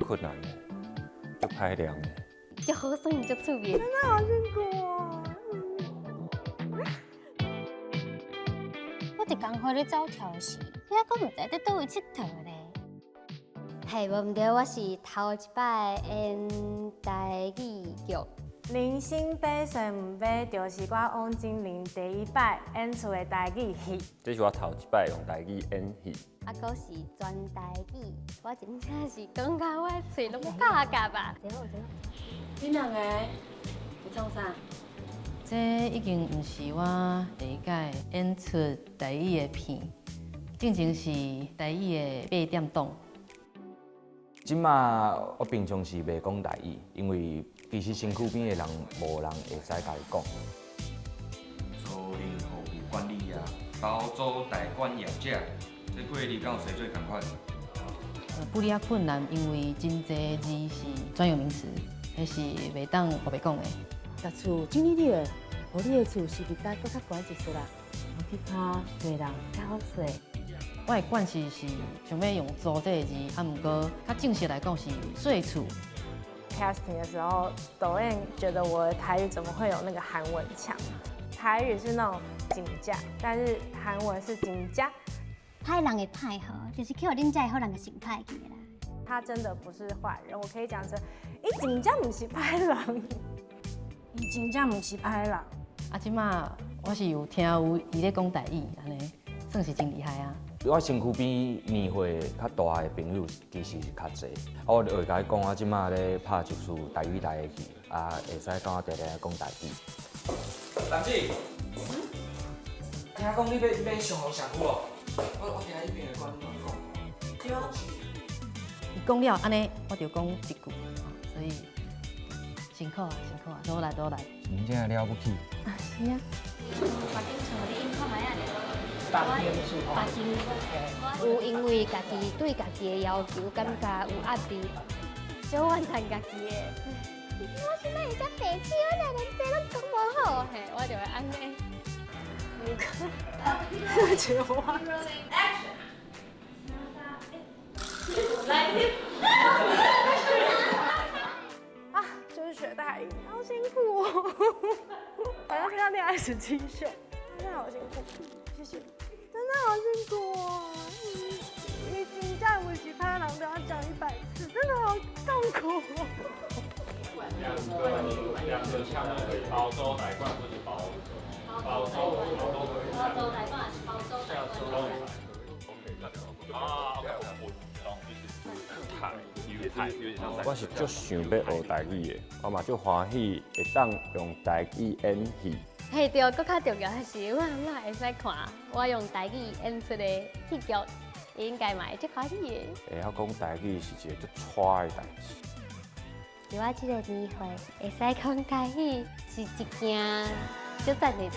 困難的，足歹念的。足好耍，足趣味。真的好辛苦哦。我佇工課咧走跳時，你猶閣毋知佇佗位𨑨迌咧。嘿，無毋對，我是頭一擺演台語劇。人生百歲毋買，就是我王金玲第一擺演出的台語戲。這是我頭一擺用台語演戲。啊，閣是全台語，我真正是感覺我的喙攏拍結吧。恁兩个咧創啥？這已經毋是我第一擺演出台語的片，進前是台語的八點檔。這馬我平常時袂講台語，因為其實身軀邊的人無人會使共伊講。租賃服務管理啊，包租代管業者，這幾个字敢有寫做仝款？處理較困難，因為真濟字是專有名詞，彼是袂當烏白講的。共厝整理了，予你的厝是毋是閣較懸一絲啦？我去拍稅人繳稅。我的慣勢是想欲用租這个字，啊，毋過較正式來講是稅厝。 Casting 的時候，導演覺得我的台語怎麼會有那個韓文腔？台語是那種真正，但是韓文是진짜。歹人的歹吼，就是去予恁遮的好人給想歹去的啦。他真的不是壞人，我可以講成，伊真正毋是歹人，伊真正毋是歹人。啊，這馬我是有聽有伊咧講台語，按呢算是真厲害啊。我身軀邊年歲較大的朋友其實是較濟，啊，我就會共伊講，我這馬咧拍一齣台語台的戲，啊，會使講我定定講台語。蘭子，聽講你欲欲上予社區哦？我聽彼邊的管理講。對啊。伊講了按呢，我就講一句，所以辛苦啊，辛苦啊，努力努力。真正了不起。啊，是啊。有因為家己對家己的要求感覺有壓力，小怨嘆家己的。我現在會遮白痴，我連這攏講無好，嘿，我就會按呢。你看，這話。 Action。來。啊，就是學台語，好辛苦哦，好像是要戀愛實境秀，真的好辛苦，謝謝，真的好辛苦哦。你真正毋是歹人都要講100次，真的好痛苦哦。兩個腔都可以，包租代管或是包包租都可以。包租代管是包租代管。啊，我懂，就是台，我是足想欲學台語的，我嘛足歡喜會當用台語演戲。嘿對，閣較重要的是，我阿嬤會使看我用台語演出的戲劇，伊應該嘛會足歡喜的。會曉講台語是一个足掣的代誌。佇我這个年歲，會使講台語是一件足讚的代誌。